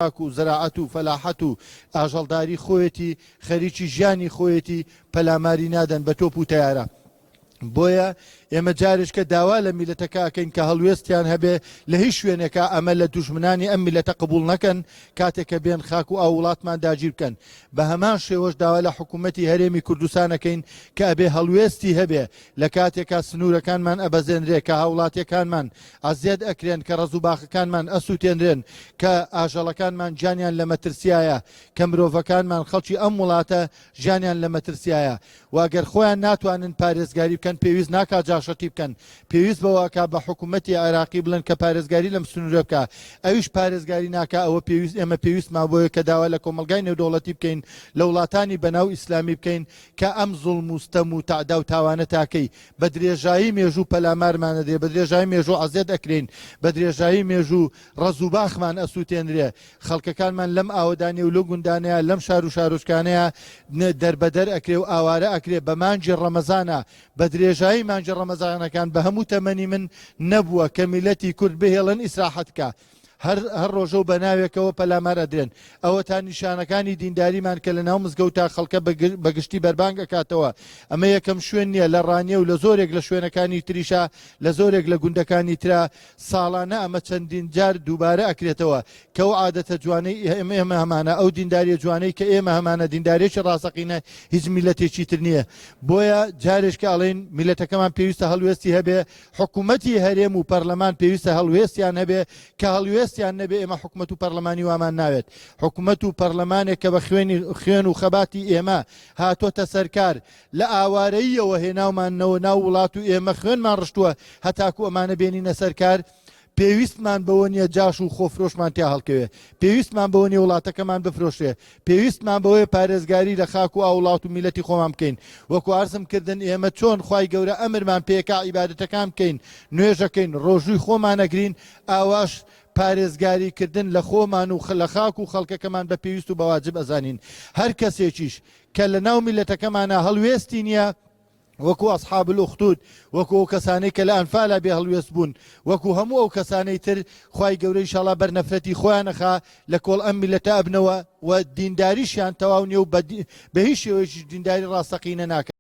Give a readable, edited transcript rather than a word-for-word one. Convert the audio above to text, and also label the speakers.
Speaker 1: خۆراک و زەراعەت و فەلاحەت و ئاژەڵداری خۆیەتی، خەریکی ژیانی خۆیەتی، پەلاماری نادەن بە تۆپ و تەیارە. بۆیە ئێمە جارێکە داوا لە میلەتەکە ئەکەین کە هەڵوێستیان هەبێ لە هیچ شوێنێکا ئەمە لە دوژمنانی ئەم میلەتە قبوڵ نەکەن کاتێک کە بێن خاک و ئاو وڵاتمان داگیر بکەن بە هەمان شێوەش داوا لە حکوومەتی هەرێمی کوردستان ئەکەین کە ئەبێ هەڵوێستی هەبێ لە کاتێکا سنوورەکانمان ئەبەزێنرێ کە هاوڵاتیەکانمان ئەزیەت ئەکرێن کە ڕەز و باخەکانمان ئەسووتێنرێن کە ئاژەڵەکانمان گیانیان لە مەترسیایە کە مرۆڤەکانمان خەڵکی ئەم وڵاتە ژیانیان لە مەترسیایە و گەر خۆیان ناتوانن پارێزگاری بکەن پێویست ناکا جاشەتی بکەن پێویست بەوە ئەکا بە حکومەتی عێراقی بڵێن کە پارێزگاری لەم سنوورە بکا ئەویش پارێزگاری ناکا ئەوە پێویست ئێمە پێویستمان بۆیە کە داوا لە کۆمەڵگای نێودەوڵەتی بکەین لە وڵاتانی بەناو ئیسلامی بکەین کە ئەم زوڵم و ستەم و تەعدا و تاوانە تاکەی بە درێژایی مێژوو پەلامارمان ئەدرێ بە درێژایی مێژوو عەزێت ئەکرێین بە درێژایی مێژوو ڕەز و باخمان ئەسووتێنرێ خەڵکەکانمان لەم ئاوەدانی و لەو گوندانەیا لەم شار و شارۆچکانەیا دەربەدەر ئەکرێ و ئاوارە ئەکرێ بە مانگی ڕەمەزانا بە درێژایی مانگی ڕەمەزانەکان بە هەموو تەمەنی من نەبووە کە میلەتی کورد بهێڵن ئیسراحەت کا هەر هەر ڕۆژە و بە ناوێکەوە پەلامار ئەدرێن ئەوەتا نیشانەکانی دینداریمان کە لە ناو مزگەوتا خەڵکە بە گشتی بەربانگ ئەکاتەوە ئەمە یەکەم شوێن نییە لە ڕانیە و لە زۆرێک لە شوێنەکانی تریشا لە زۆرێک لە گوندەکانی ترا ساڵانە ئەمە چەندین جار دووبارە ئەکرێتەوە کە ئەو عادەتە جوانەی ئێمە هەمانە ئەو دینداریە جوانەی کە ئێمە هەمانە دیندارێکی ڕاستەقینە هیچ میلەتێکی تر نییە بۆیە جارێک کە ئەڵێن میلەتەکەمان پێویستە هەڵوێستی هەبێ حکوومەتی هەرێم و پەرلەمان پێویستە هەڵوێستیان هەبێ کە هەڵوێستیان نەبێ ئێمە حکوومەت و پەرلەمانی وامان ناوێت حکوومەت و پەرلەمانێک کە بە خوێنی خوێن و خەباتی ئێمە هاتۆتە سەرکار لە ئاوارەییەوە هێناوماننەوە ناو وڵات و ئێمە خوێنمان ڕشتووە هەتاکو ئەمانە بێنینە سەر کار، پێویستمان بەوە نییە جاش و خۆفرۆشمان تیا هەڵکەوێ، پێویستمان بەوە نییە وڵاتەکەمان بفرۆشرێ، پێویستمان بەوەیە پارێزگاری لە خاک و ئاو وڵات و میللەتی خۆمان بکەین، وەکو عەرزم کردن ئێمە چۆن خوای گەورە ئەمرمان پێکا عیبادەتەکان بکەین، نوێژەکەین، ڕۆژووی خۆمان ئەگرین، ئاواش پارێزگاری کردن لە خۆمان و لە خاک و خەڵکەکەمان بە پێویست و بە واجب ئەزانین، هەر کەسێکیش کە لە ناو میللەتەکەمانا هەڵوێستی نییە، وەکو اصحاب الاخدود، وەکو ئەو کەسانەی کە لە ئەنفالا بێ هەڵوێست بوون، وەکو هەموو ئەو کەسانەی تر، خوای گەورە ئیشاڵا بەر نەفرەتی خۆیان ئەخا، لە کۆڵ ئەم میللەتە ئەبنەوە و دینداریشیان تەواو نییە و بە هیچ شێوەیەکیش دینداری ڕاستەقینە ناکەن.